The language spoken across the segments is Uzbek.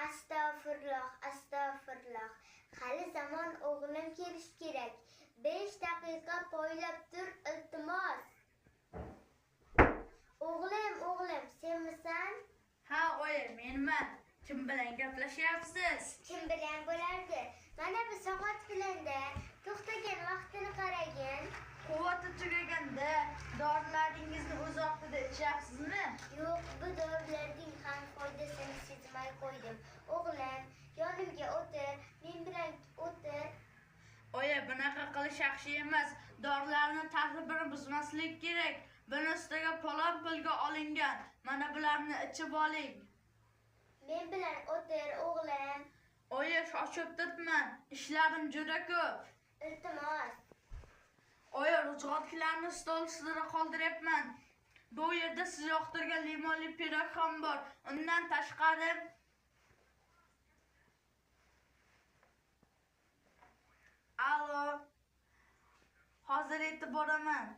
Astag'firulloh, astag'firulloh. Hali zamon o'g'lim kelishi kerak. 5 daqiqa poylab tur, iltimos. O'g'lim, o'g'lim, senmisan? Ha, oyi, menman. Kim bilan gaplashyapsiz? Kim bilan bo'lardi? Mana bu soat bilan-da. To'xtagan vaqtini qaragin. Quvvati tugaganda dorilaringizni o'z vaqtida ichyapsizmi? Yo'q, bu dorilarning ham foydasini sezmay qo'ydim. O'g'lim, yonimga o'tir, men bilan o'tir. Oyi, bunaqa qilish yaxshi emas. Dorilarni tartibini buzmaslik kerak. Buni ustiga palon pulga olingan. Mana bularni ichib oling. Men bilan o'tir, o'g'lim. Oyi, shoshib turibman. Ishlarim juda ko'p. Iltimos. Oyi, ro'zg'orchilarni stol ustida qoldiryapman. Bu yerda siz yoqtirgan limonli pirog ham bor. Undan tashqari Alo. Hozir yetib boraman.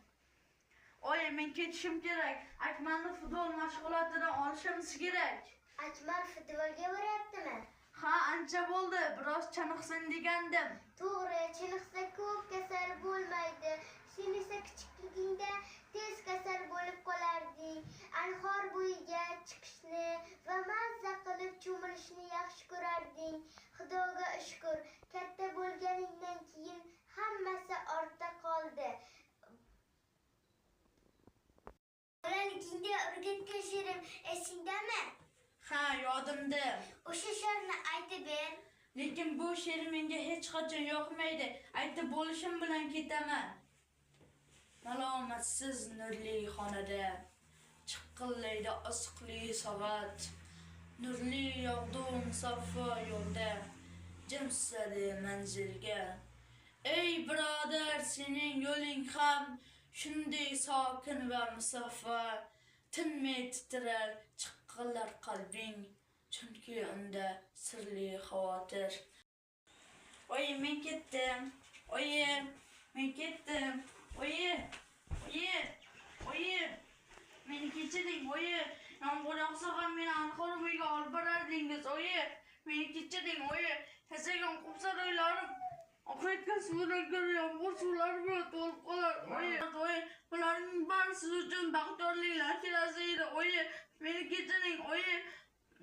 Oyi, men ketishim kerak. Akmalni futbol mashg'ulotidan olishimiz kerak. Akmal futbolga boryaptimi? Ha, ancha bo'ldi. Biroz chiniqsin degandim. To'g'ri, chiniqsa ko'p kasal bo'lmaydi. Sen esa kichikligingda tez kasal bo'lib qolarding. Anhor bo'yiga chiqishni va mazza qilib cho'milishni yaxshi ko'rarding. Xudoga shukr, katta bo'lganingdan keyin hammasi ortda qoldi. Bolaligingda o'rgatgan she'rim esingdami? Ha, yodimda. O'sha she'rni aytib ber. Lekin bu she'r menga hech qachon yoqmaydi. Aytib bo'lishim bilan ketaman. Malomatsiz nurli xonada chiqillaydi osqli soat. Nurli yog'du musaffo yo'lda jimsadi manzilga. Ey birodar, sening yo'ling ham shunday sokin va musaffo. Tinmay titrar, chiqillar qalbing, chunki unda sirli xavotir. Oyi, men ketdim. Oyi, men ketdim. Oyi, oyi, oyi, meni kechiring, oyi. Yomg'ir yog'sa ham meni anhor bo'yiga olib borardingiz, oyi. Meni kechiring, oyi. Yasagan qum-saroylarim oqayotgan suvdan ko'ra yomg'ir suvlari bilan to'lib qolar, oyi. Oyi, bularning bari siz uchun baxtiyorliklar kelasi edi, oyi. Meni kechiring, oyi.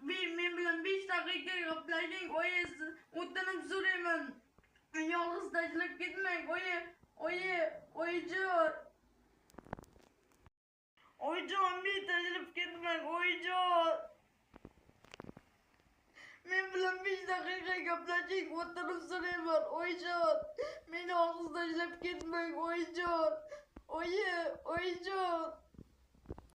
Men bilan 5 daqiqa gaplashing, oyi. O'tinib so'rayman. Yolg'iz tashlab ketmang, oyi. Oyi, oyijon. Oyijon, meni tashlab ketmang, oyijon. Men bilan 5 daqiqa gaplashing, o'tirib so'rayman, oyijon. Meni yolg'iz tashlab ketmang, oyijon. Oyi, oyijon.